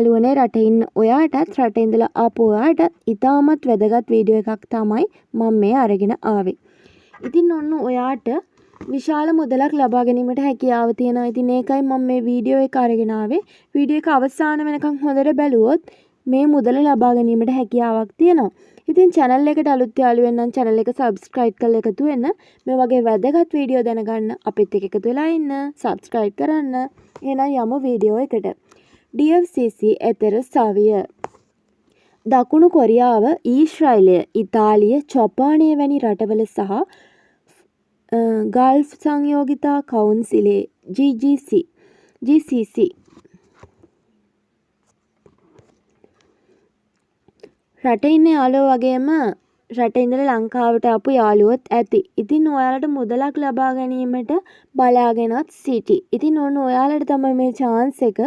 යාළුවනේ, රටේ ඉන්න ඔයාටත් රටේ ඉඳලා ආපු ඔයාටත් ඉතාමත් වැදගත් වීඩියෝ එකක් තමයි මම මේ අරගෙන ආවේ. ඉතින් ඔන්න ඔයාට විශාල මුදලක් ලබා ගැනීමට හැකියාව තියෙනවා. ඉතින් ඒකයි මම මේ වීඩියෝ එක අරගෙන ආවේ. වීඩියෝ එක අවසාන වෙනකන් හොඳට බැලුවොත් මේ මුදල ලබා ගැනීමට හැකියාවක් තියෙනවා. ඉතින් චැනල් එකට අලුත් යාළුවෙන් නම් චැනල් එක සබ්ස්ක්‍රයිබ් කරලා එකතු වෙන්න. මේ වගේ වැදගත් වීඩියෝ දැනගන්න අපිත් එක්ක එකතු වෙලා ඉන්න. සබ්ස්ක්‍රයිබ් කරන්න. එහෙනම් යමු වීඩියෝ එකට. DFCC එතර සවිය. දකුණු කොරියාව, ඊශ්‍රායලය, ඉතාලිය, ජපානය වැනි රටවල සහ ගල්ෆ් සංයෝගිතා කවුන්සිලේ GGC GCC රටේ ඉන්න යාළුවෝ වගේම රටේ ඉඳලා ලංකාවට ආපු යාළුවොත් ඇති. ඉතින් ඔයාලට මුදලක් ලබා ගැනීමට බලාගෙනත් සිටි. ඉතින් ඔන්න ඔයාලට තමයි මේ චාන්ස් එක.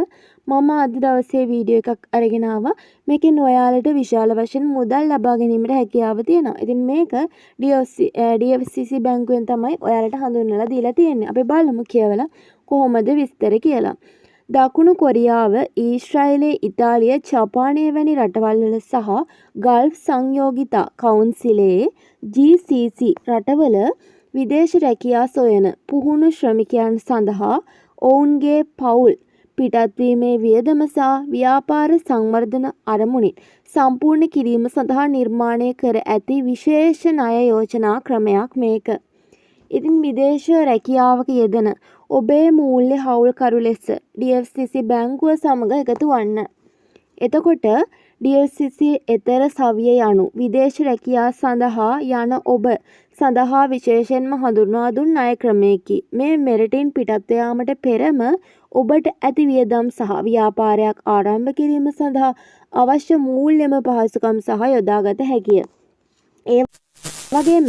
මම අද දවසේ වීඩියෝ එකක් අරගෙන ආවා. මේකෙන් ඔයාලට විශාල වශයෙන් මුදල් ලබා ගැනීමට හැකියාව තියෙනවා. ඉතින් මේක DFCC බැංකුවෙන් තමයි ඔයාලට හඳුන්වලා දීලා තියෙන්නේ. අපි බලමු කියවලා කොහොමද විස්තර කියලා. දකුණු කොරියාව, ඊශ්‍රායලය, ඉතාලිය, ජපානය වැනි රටවල් වල සහ ගල්ෆ් සංයෝගිතා කවුන්සිලයේ GCC රටවල විදේශ රැකියා සොයන පුහුණු ශ්‍රමිකයන් සඳහා ඔවුන්ගේ පවුල් පිටත්වීමේ වියදම සහ ව්‍යාපාර සංවර්ධන අරමුණින් සම්පූර්ණ කිරීම සඳහා නිර්මාණය කර ඇති විශේෂ ණය යෝජනා ක්‍රමයක් මේක. ඉතින් විදේශ රැකියාවක යෙදෙන ඔබේ මූල්‍ය හවුල්කරු ලෙස DFCC බැංකුව සමග එකතු වන්න. එතකොට DFCC එතර සවිය යනු විදේශ රැකියා සඳහා යන ඔබ සඳහා විශේෂයෙන්ම හඳුන්වා දුන් ණය ක්‍රමයකි. මේ මෙරටින් පිටත්ව යාමට පෙරම ඔබට ඇති වියදම් සහ ව්‍යාපාරයක් ආරම්භ කිරීම සඳහා අවශ්‍ය මූල්‍යම පහසුකම් සහ යොදාගත හැකිය. ඒ වගේම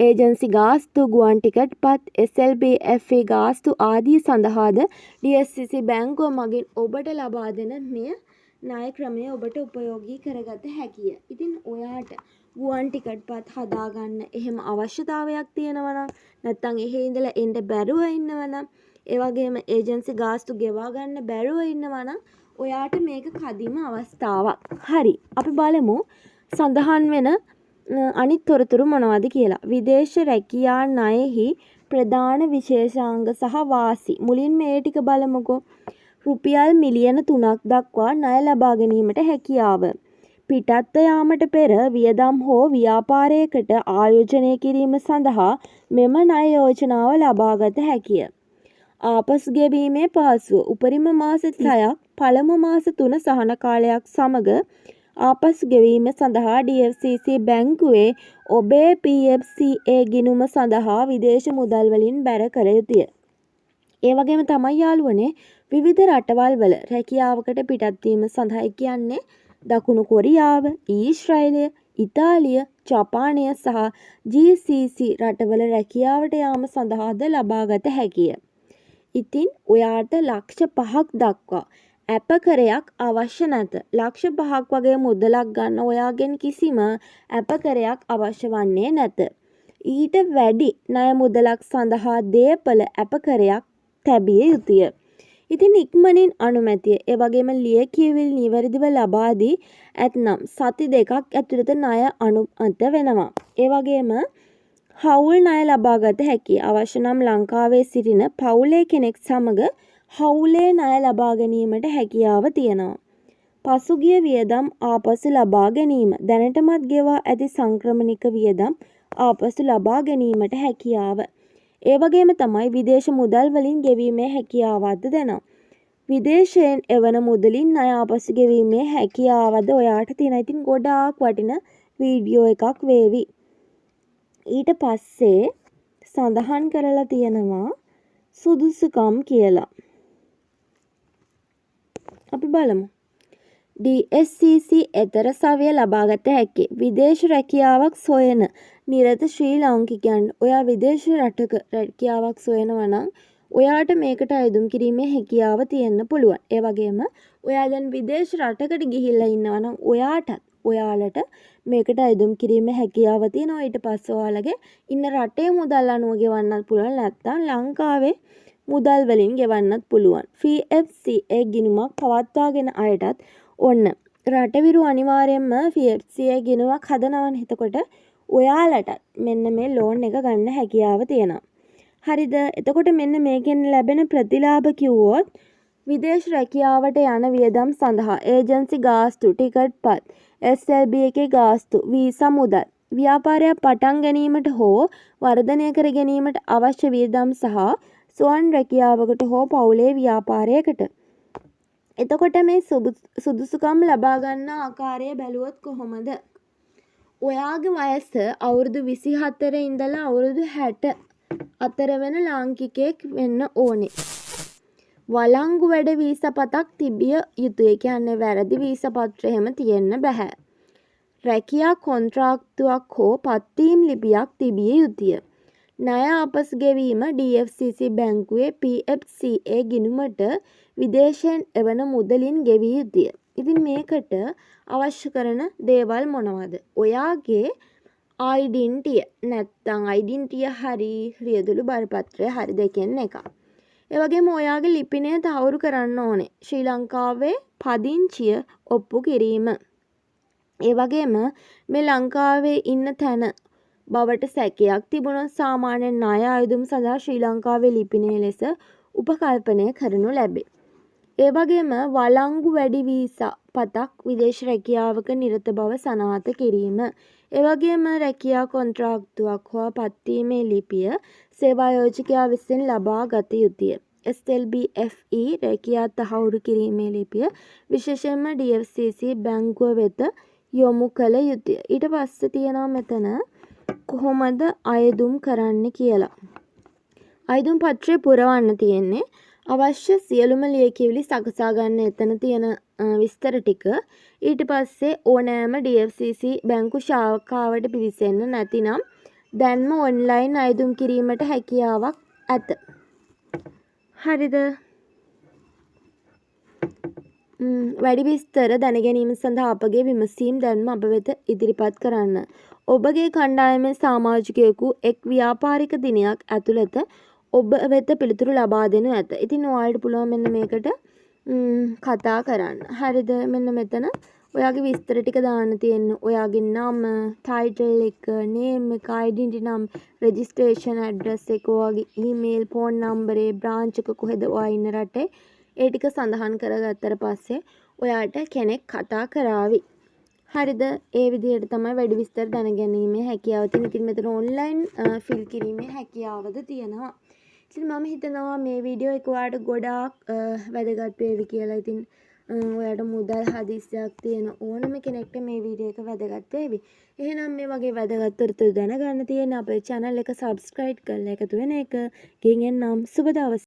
ඒජන්සි ගාස්තු, ගුවන් ටිකට් පත්, SLBFE ගාස්තු ආදිය සඳහාද DFCC බැංකුව මගින් ඔබට ලබා දෙන මෙය ණය ක්‍රමය ඔබට උපයෝගී කරගත හැකිය. ඉතින් ඔයාට ගුවන් ටිකට් පත් හදාගන්න එහෙම අවශ්‍යතාවයක් තියෙනවා නම්, නැත්නම් එහෙ ඉඳලා එන්න බැරුව ඉන්නවා නම්, ඒ වගේම ඒජන්සි ගාස්තු ගෙවා ගන්න බැරුව ඉන්නවා නම් ඔයාට මේක කදිම අවස්ථාවක්. හරි. අපි බලමු සඳහන් වෙන අනිත් තොරතුරු මොනවද කියලා. විදේශ රැකියා ණයෙහි ප්‍රධාන විශේෂාංග සහ වාසි. මුලින්ම ඒ ටික බලමුකෝ. රුපියල් මිලියන 3ක් දක්වා ණය ලබා ගැනීමට හැකියාව. පිටත්ව යාමට පෙර වියදම් හෝ ව්‍යාපාරයකට ආයෝජනය කිරීම සඳහා මෙම ණය යෝජනාව ලබාගත හැකිය. ආපසු ගෙවීමේ පහසුව. උපරිම මාස 6ක් පළමු මාස 3 සහන කාලයක් සමග ආපසු ගෙවීම සඳහා DFCC බැංකුවේ ඔබේ PFCA ගිණුම සඳහා විදේශ මුදල් වලින් බැර කළ යුතුය. ඒ වගේම තමයි යාළුවනේ, විවිධ රටවල් වල රැකියාවකට පිටත් වීම සඳහා, ඒ කියන්නේ දකුණු කොරියාව, ඊශ්‍රායලය, ඉතාලිය, ජපානය සහ GCC රටවල රැකියාවට යාම සඳහාද ලබාගත හැකිය. ඉතින් ඔයාට ලක්ෂ 5ක් දක්වා ඇපකරයක් අවශ්‍ය නැත. ලක්ෂ 5ක් වගේ මුදලක් ගන්න ඔයාගෙන් කිසිම ඇපකරයක් අවශ්‍ය වන්නේ නැත. ඊට වැඩි ණය මුදලක් සඳහා දේපළ ඇපකරයක් තැබිය යුතුය. ඉතින් ඉක්මනින් අනුමැතිය, ඒ වගේම ලියකියවිලි නිවැරදිව ලබා දී ඇත්නම් සති 2ක් ඇතුළත ණය අනුමත වෙනවා. ඒ වගේම හවුල් ණය ලබාගත හැකිය. අවශ්‍ය නම් ලංකාවේ සිටින පවුලේ කෙනෙක් සමග හවුලේ ණය ලබා ගැනීමට හැකියාව තියෙනවා. පසුගිය වියදම් ආපසු ලබා ගැනීම. දැනටමත් ගෙවා ඇති සංක්‍රමණික වියදම් ආපසු ලබා ගැනීමට හැකියාව. ඒ වගේම තමයි විදේශ මුදල් වලින් ගෙවීමේ හැකියාවක්ද දෙනවා. විදේශයෙන් එවන මුදලින් ණය ආපසු ගෙවීමේ හැකියාවද ඔයාට තියෙනවා. ඉතින් ගොඩාක් වටින වීඩියෝ එකක් වේවි. ඊට පස්සේ සඳහන් කරලා තියෙනවා සුදුසුකම් කියලා. අපි බලමු. DSCC එතර සවිය ලබාගත හැක්කේ විදේශ රැකියාවක් සොයන නිරත ශ්‍රී ලාංකිකයන්. ඔයා විදේශ රටක රැකියාවක් සොයනවා නම් ඔයාට මේකට අයදුම් කිරීමේ හැකියාව තියෙන්න පුළුවන්. ඒ වගේම ඔයා දැන් විදේශ රටකට ගිහිල්ලා ඉන්නවා නම් ඔයාටත් ඔයාලට මේකට අයදුම් කිරීමේ හැකියාව තියෙනවා. ඊට පස්සේ ඔයාලගේ ඉන්න රටේ මුදල් අනුව ගෙවන්නත් පුළුවන්. නැත්නම් ලංකාවේ මුදල් වලින් ගෙවන්නත් පුළුවන්. PFCA ගිණුමක් පවත්වාගෙන අයටත්, ඔන්න රටවිරු අනිවාර්යයෙන්ම PFCA ගිණුමක් හදනවනේ. එතකොට ඔයාලටත් මෙන්න මේ ලෝන් එක ගන්න හැකියාව තියෙනවා. හරිද? එතකොට මෙන්න මේකෙන් ලැබෙන ප්‍රතිලාභ කිව්වොත්, විදේශ රැකියාවට යන වියදම් සඳහා ඒජන්සි ගාස්තු, ටිකට් පත්, SLB එකේ ගාස්තු, වීසා මුදල්, ව්‍යාපාරයක් පටන් ගැනීමට හෝ වර්ධනය කර ගැනීමට අවශ්‍ය වියදම් සහ ස්වයං රැකියාවකට හෝ පවුලේ ව්‍යාපාරයකට. එතකොට මේ සුදුසුකම් ලබා ගන්න ආකාරය බැලුවොත් කොහොමද? ඔයාගේ වයස අවුරුදු 24 ඉඳලා අවුරුදු 60 අතර වෙන ලාංකිකයෙක් වෙන්න ඕනේ. වලංගු වැඩ වීසා පතක් තිබිය යුතුයි. ඒ කියන්නේ වැරදි වීසා පත්‍ර එහෙම තියෙන්න බැහැ. රැකියා කොන්ත්‍රාත්තුවක් හෝ පත්වීම් ලිපියක් තිබිය යුතුය. ණය ආපසු ගෙවීම DFCC බැංකුවේ PFCA ගිණුමට විදේශයෙන් එවන මුදලින් ගෙවිය යුතුය. ඉතින් මේකට අවශ්‍ය කරන දේවල් මොනවද? ඔයාගේ අයිඩෙන්ටිය, නැත්තම් අයිඩෙන්ටිය හරි රියදුරු බරපත්‍රය හරි දෙකෙන් එකක්. ඒ වගේම ඔයාගේ ලිපිනය තහවුරු කරන්න ඕනේ. ශ්‍රී ලංකාවේ පදිංචිය ඔප්පු කිරීම. ඒ වගේම මේ ලංකාවේ ඉන්න තැන බවට සැකයක් තිබුණොත් සාමාන්‍ය ණය අයදුම් සඳහා ශ්‍රී ලංකාවේ ලිපිනය ලෙස උපකල්පනය කරනු ලැබේ. ඒ වගේම වලංගු වැඩි වීසා පතක් විදේශ රැකියාවක නිරත බව සනාථ කිරීම. ඒ වගේම රැකියා කොන්ත්‍රාත්තුවක් හෝ පත්වීමේ ලිපිය සේවා යෝජකයා විසින් ලබා ගත යුතුය. SLBFE රැකියා තහවුරු කිරීමේ ලිපිය විශේෂයෙන්ම DFCC බැංකුව වෙත යොමු කළ යුතුය. ඊට පස්සේ තියෙනවා මෙතන කොහොමද අයදුම් කරන්නේ කියලා. අයදුම් පත්‍රය පුරවන්න තියෙන්නේ අවශ්‍ය සියලුම ලියකියවිලි සකසා ගන්න එතන තියෙන විස්තර ටික. ඊට පස්සේ ඕනෑම DFCC බැංකු ශාඛාවට පිවිසෙන්න, නැතිනම් දැන්ම ඔන්ලයින් අයදුම් කිරීමට හැකියාවක් ඇත. හරිද? වැඩි විස්තර දැන ගැනීම සඳහා අපගේ විමසීම් දැන්ම අප වෙත ඉදිරිපත් කරන්න. ඔබගේ කණ්ඩායමේ සාමාජිකයෙකු එක් ව්‍යාපාරික දිනයක් ඇතුළත ඔබ වෙත පිළිතුරු ලබා දෙනු ඇත. ඉතින් ඔයාලට පුළුවන් මෙන්න මේකට කතා කරන්න. හරිද? මෙන්න මෙතන ඔයාගේ විස්තර ටික දාන්න තියෙන්නේ. ඔයාගේ නම, ටයිටල් එක, නේම් එක, අයිඩෙන්ටිටි නම්බර්, රෙජිස්ට්‍රේෂන් ඇඩ්‍රස් එක, ඔයාගේ ඊමේල්, ෆෝන් නම්බරේ, බ්‍රාන්ච් එක කොහෙද ඔයා ඉන්න රටේ, ඒ ටික සඳහන් කරගත්තට පස්සේ ඔයාට කෙනෙක් කතා කරාවි. හරිද? ඒ විදිහට තමයි වැඩි විස්තර දැනගැනීමේ හැකියාව තියෙන්නේ. ඉතින් මෙතන ඔන්ලයින් ෆිල් කිරීමේ හැකියාවද තියෙනවා. ඉතින් මම හිතනවා මේ වීඩියෝ එක ඔයාට ගොඩාක් වැදගත් වේවි කියලා. ඉතින් ඔයාට මුදල් හදිස්සියක් තියෙන ඕනම කෙනෙක්ට මේ වීඩියෝ එක වැදගත් වේවි. එහෙනම් මේ වගේ වැදගත් තොරතුරු දැනගන්න තියෙන අපේ channel එක subscribe කරලා එකතු වෙන එක. ගිහින් එන්නම්. සුබ දවසක්.